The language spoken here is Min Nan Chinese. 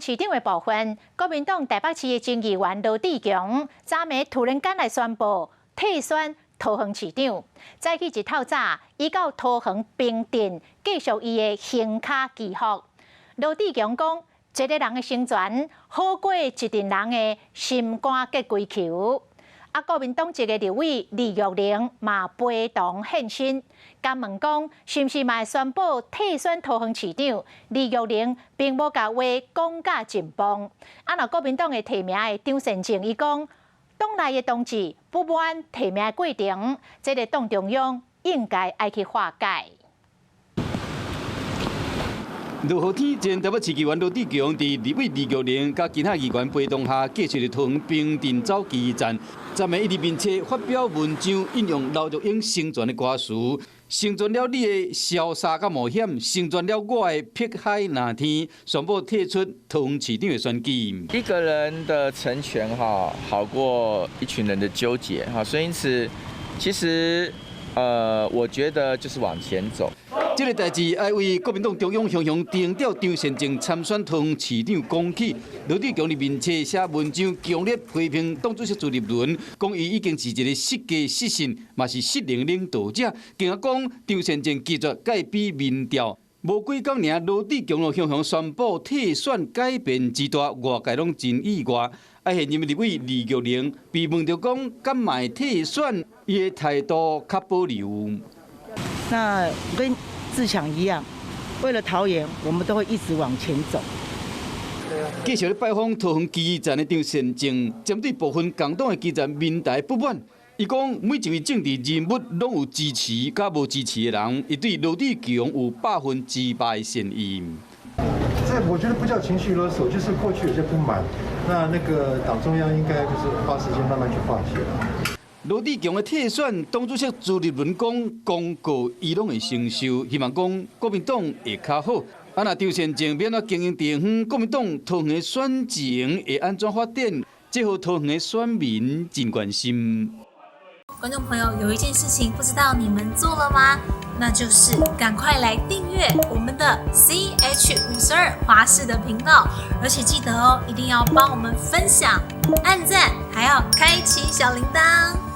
市長的部分，國民黨台北市的前議員羅智強，昨暝突然間來宣布退選桃園市長。早起一透早，伊到桃園平鎮繼續伊的行跤祈福。羅智強講，一个人的成全，好過一陣人的心肝結規球。啊，國民黨籍的立委李玉玲嘛陪同現身，共問講是毋是嘛會宣布退選桃園市長？李玉玲並無共話講甲真崩。啊，若國民黨的提名的張善政，伊講黨內的同志不滿提名的過程，這个黨中央應該愛去化解。落雨天，前台北市議員羅智強佇立委李玉玲佮其他議員陪同下，繼續佇桃園平鎮走基層。昨暝伊佇面冊發表文章，引用劉若英成全的歌詞，成全了你的瀟灑佮冒險，成全了我的碧海藍天，宣布退出桃園市長的選舉。一個人的成全哈，好過一群人的糾結哈，所以因此，其實，我覺得就是往前走。這个代誌愛為國民黨中央雄雄定調張善政參選桃園市長講起，羅智強佇面冊寫文章，強烈批評黨主席朱立倫，講伊已經是一个失格失信，嘛是失能領導者，更加講張善政拒絕改比民調。無幾工爾，羅智強就雄雄宣布退選改變之大，外界攏真意外。啊，現任立委李玉玲被問著講，敢嘛會退選，伊的態度較保留。那跟志強一樣，為了桃園，我們都會一直往前走。繼續咧拜訪桃園基層的張善政，針對部分共黨的基層民代不滿，伊講每一位政治人物攏有支持佮無支持的人，伊對羅智強有100%的善意。這我覺得不叫情緒勒索，就是過去有些不滿，那個黨中央應該就是花時間慢慢去化解。羅智強的退選，黨主席朱立倫講公告伊攏會承受，希望講國民黨會較好。啊，若張善政欲按怎經營地方，國民黨桃園的選情會按怎發展？這予桃園的選民真關心。觀眾朋友，有一件事情不知道你們做了嗎？那就是趕快來訂閱我們的 CH52華視的頻道，而且記得哦，一定要幫我們分享、按讚，還要開啟小鈴鐺。